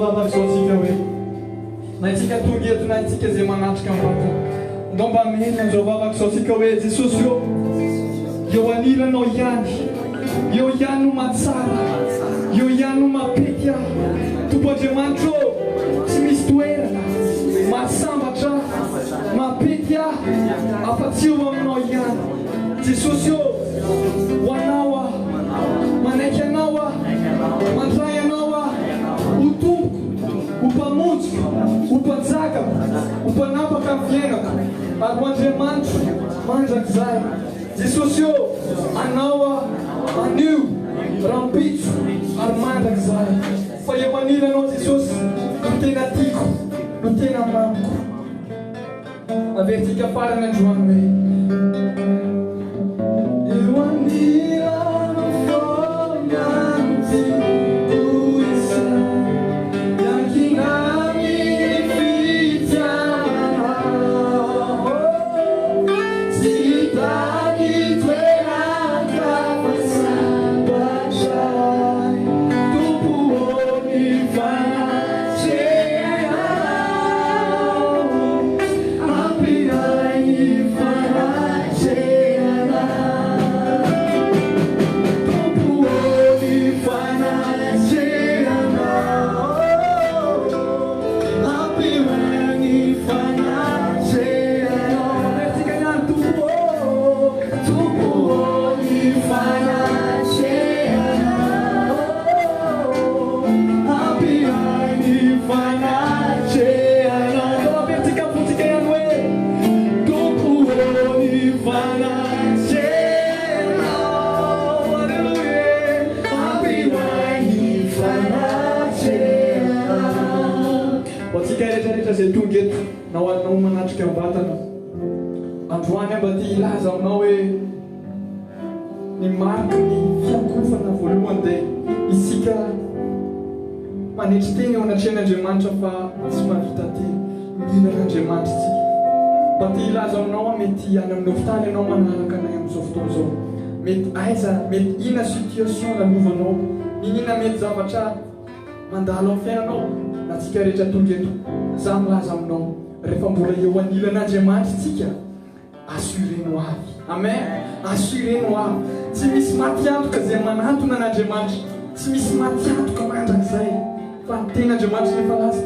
vavaka izao tsika hoe, na isika tonga eto na isika izay manatrika mivantana, ndao mba hamerina an'izao vavaka izao tsika hoe, Jesosy ô, eo anilanao ihany, eo ihany no mahatsara, eo ihany no mampety ahy. Tompo Andriamanitro ô, tsy misy toerana mahasambatra ahy, mampety ahy, afa-tsy eo aminao ihany. Jesosy ô, ho Anao aho, manaiky Anao aho, mandray Anao aho ho Tompoko, ho Mpamonjiko, ho Mpanjakako, ho Mpanapaka ny fiainako, ary ho Andriamanitro mandrakizay. Jesosy ô, Anao aho, anio, rahampitso, ary mandrakizay. Fa eo anilanao Jesosy no tena tiako, no tena mamiko. Averintsika farany androany hoe. Eo anilanao foana no tiako izay Miankina amin'ny fitiavanao Tsy hitady toeran-kafa sambatra Tompo ô ny fanatrehanao Ampiray ny fanatrehana Tompo ô ny fanatrehanao Ampiray ny fanatrehanao Averintsika ihany Tompo ô Tompo ô ny fanatrehanao Ampiray ny fanatrehanao. Atao averintsika am-pontsika ihany hoe, Tompo ô, ny fanatrehanao. Aleloia e! Ampiray ny fanatrehanao. Ho antsika rehetra rehetra izay tonga eto, na ho anao manatrika am-batana, androany aho mba te hilaza aminao hoe, Ny mariky ny fiankohofana voalohany dia isika manetry tena eo anatrehan'Andriamanitra fa tsy mahavita tena. Mila an'Andriamanitra isika. Mba te hilaza aminao aho, mety any amin'ny hopitaly ianao manaraka anay amin'izao fotoana izao. Mety aiza, mety inona situation lalovanao, n'inona mety zavatra mandalo amin'ny fiainanao, na tsika rehetra tonga eto. Za milaza aminao, rehefa mbola eo anilan'Andriamanitra isika, Assuré no avy. Amen. Assuré no avy. Tsy misy maty antoka izay manantona an'Andriamanitra. Tsy misy maty antoka mandrakizay. Fa ny tenin'Andriamanitra no efa lasa.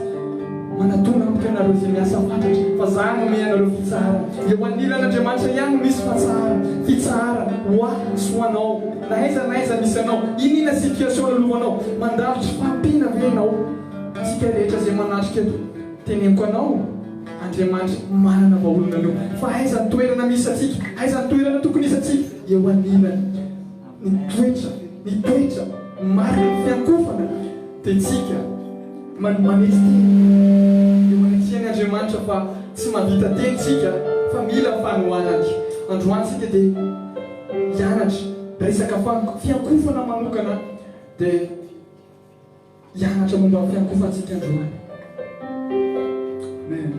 Manatona amiko ianareo izay miasa fatratra, fa za hanome anareo fitsaharana. Eo anilan'Andriamanitra ihany no misy fatsaharana, fitsaharana ho ahy sy ho anao. Na aiza na aiza misy anao, inona situation lalovanao, mandalo tsy fahampiana ve ianao? Tsika rehetra izay manatrika eto, teneniko anao, Andriamanitra manana vahaolana aloha. Fa aiza ny toerana misy antsika? Aiza ny toerana tokony hisy antsika? Eo anilany. Ny toetra, ny toetra, ny mariky ny fiankofana dia tsika manetry tena eo anatrehan' Andriamanitra fa tsy mahavita tena isika fa mila fanohanany. Androany isika dia hianatra resaka fiankofana manokana dia. Hianatra momba ny fiankofantsika androany. Amen.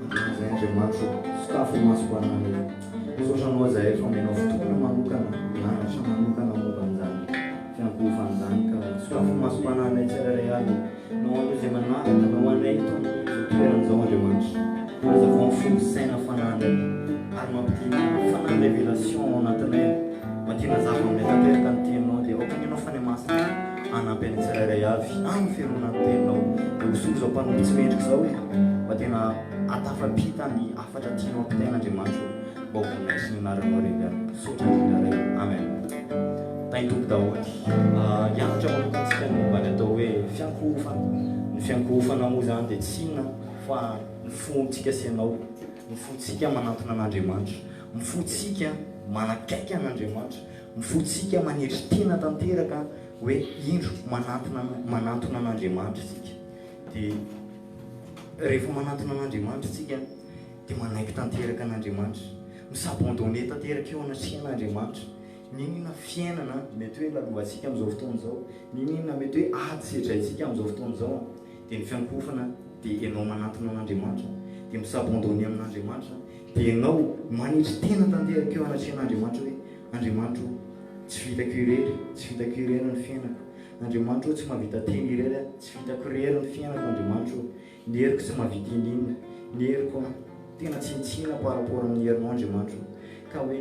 Androany izay Andriamanitro, sokafy ny masoko hananay. Misaotra Anao izahay fa omenao fotoana manokana hianatra manokana momba an'izany fiankohofana izany ka sokafy ny masoko hananay tsirairay avy na ho an'ireo izay manaraka na ho anay eto amin'izao toerana izao Andriamanitra. Hazavao ny fo, saina, fanahinay ary mampidina fanahy révélation ao anatinay. Mba tena hazava aminay tanteraka ny teninao dia aoka ny Anao Fanahy Masina hanampy anay tsirairay avy amin'ny fihainoana ny teninao. Dia hosory izao mpanompo tsy mendrika izao e. Mba tena hatafapita ny hafatra tianao ampitaina Andriamanitra o. Mba ho voninahitry ny anaranao irery ihany. Misaotra indrindra Ray o. Amen. Tahin'ny Tompo daholo. Hianatra manokana antsika ny momba ny atao hoe fiankohofana. Ny fiankohofana moa izany dia tsy inona fa ny fontsika sy ianao. Ny fontsika manantona an'Andriamanitra. Ny fontsika manakaiky an'Andriamanitra, ny fontsika manetry tena tanteraka hoe indro manantona manantona an'Andriamanitra isika. Dia rehefa manantona an'Andriamanitra isika dia manaiky tanteraka an'Andriamanitra, mi-s'abandonner tanteraka eo anatrehan'Andriamanitra. N'inon'inona fiainana mety hoe lalovantsika amin'izao fotoana izao, n'inon'inona mety hoe ady sedraintsika amin'izao fotoana izao, dia ny fiankohofana dia ianao manantona an'Andriamanitra, dia mi-s'abandonner amin'Andriamanitra, Dia ianao manetry tena tanteraka eo anatrehan'Andriamanitra hoe, Andriamanitra o, tsy vitako irery, tsy vitako irery ny fiainako. Andriamanitra ô tsy mahavita tena irery aho, tsy vitako irery ny fiainako Andriamanitra ô, ny heriko tsy mahavita ininona, ny heriko an, tena tsinontsinona par rapport amin'ny herinao Andriamanitra ô, ka hoe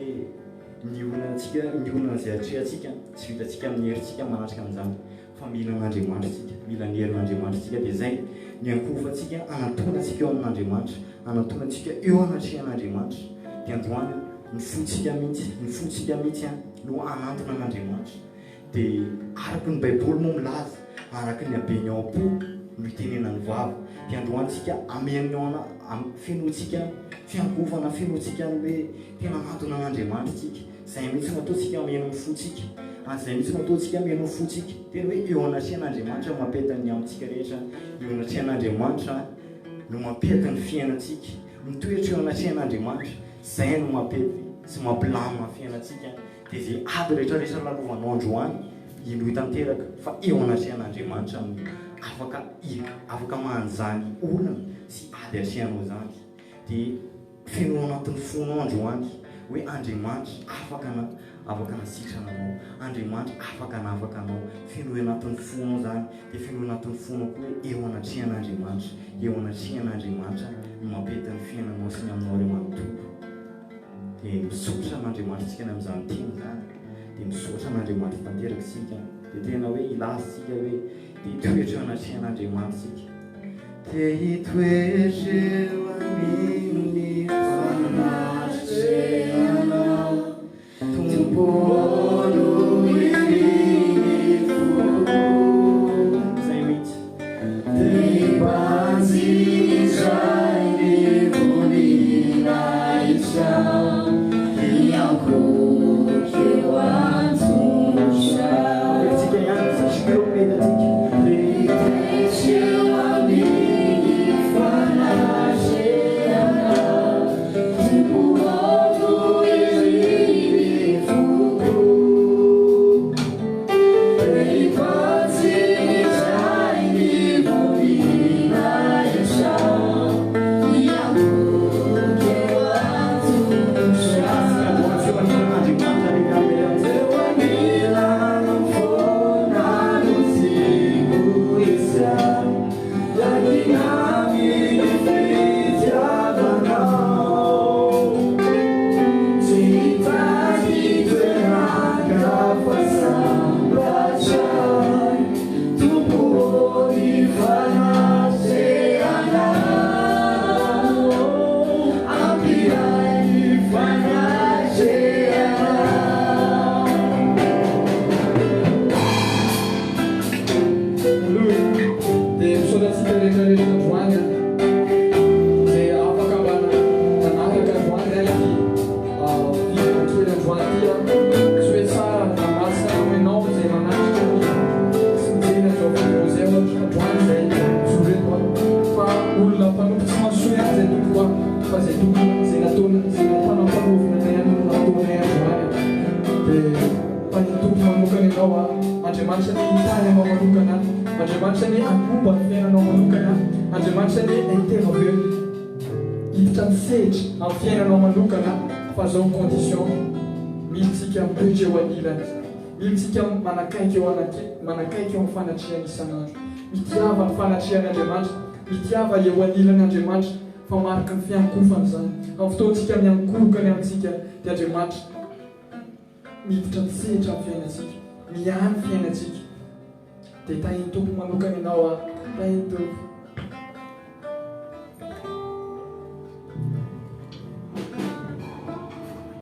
ny olana-tsika, ny olana izay atrehantsika, tsy vitantsika amin'ny herintsika manatrika an'izany. Fa mila an'Andriamanitra isika, mila ny herin'Andriamanitra isika, dia izay ny ankohofantsika hanantona antsika eo amin'Andriamanitra, hanantona antsika eo anatrehan'Andriamanitra. Dia androany ny fontsika mihitsy, ny fontsika mihitsy no hanantona an'Andriamanitra. Dia araka ny Baiboly moa milaza, araka ny habeny ao am-po no itenenan'ny vava. Dia androany isika hameno ao ana, fenointsika fiankohofana, fenointsika ny hoe tena hanantona an'Andriamanitra isika. Izay mihitsy no ataontsika hameno ny fontsika. Ary izay mihitsy no ataontsika hameno ny fontsika. Tena hoe eo anatrehan'Andriamanitra no mampety ny amintsika rehetra. Eo anatrehan'Andriamanitra no mampety ny fiainantsika. Mitoetra eo anatrehan'Andriamanitra. Izay no mampety sy mampilamina ny fiainantsika. Dia izay ady rehetra rehetra lalovanao androany, inoy tanteraka fa eo anatrehan'Andriamanitra no afaka afaka mahan'izany olana sy ady atrehanao izany. Dia Feno ao anatin'ny fonao androany hoe Andriamanitra afaka na afaka nasitrana anao, Andriamanitra afaka hanafaka anao. Fenoy anatin'ny fonao izany, dia fenoy anatin'ny fonao koa hoe eo anatrehan'Andriamanitra, eo anatrehan'Andriamanitra no mampety ny fiainanao sy ny aminao ray manontolo. Dia misaotra an'Andriamanitra isika ny amin'izany teny izany, dia misaotra an'Andriamanitra tanteraka isika, dia tena hoe hilaza isika hoe te hitoetra eo anatrehan'Andriamanitra isika. Te hitoetra eo amin'ny fanatrehanao, Tompo ô, no irin'ny foko. Izay mihitsy. Te hibanjina indray ny voninahitrao, hiankohoka eo an-tongotrao. Averintsika ihany, satria eo mety antsika. Aleloia. Dia misaotra antsika rehetra rehetra androany an. Izay afaka mba nanaraka androany an ity video kely androany ity an. Tsy hoe tsara na masina noho ianao izay manatrika ny sy mijery an'izao video izay androany izay mijoro eto an. Fa olona mpanompo tsy mahasoa ihany izay tompoko an. Fa izay tokony izay nataona izay nampanaovina anay ihany no nataonay androany an. Dia. Fa ny Tompo manokana ianao a. Andriamanitra anie hitahy anao manokana. Andriamanitra anie hanomba ny fiainanao manokana. Andriamanitra anie intervenu hiditra an-tsehatra amin'ny fiainanao manokana fa zao ny condition, mila tsika mitoetra eo anilany, mila tsika manakaiky eo anake manakaiky eo amin'ny fanatrehany isan'andro. Mitiava ny fanatrehan'Andriamanitra, mitiava eo anilan'Andriamanitra fa mariky ny fiankohofana izany. Amin'ny fotoantsika miankohoka ny amintsika dia Andriamanitra Miditra an-tsehatra amin'ny fiainantsika, miahy ny fiainantsika. Dia tahin'ny Tompo manokana ianao aho. Tahin'ny Tompo.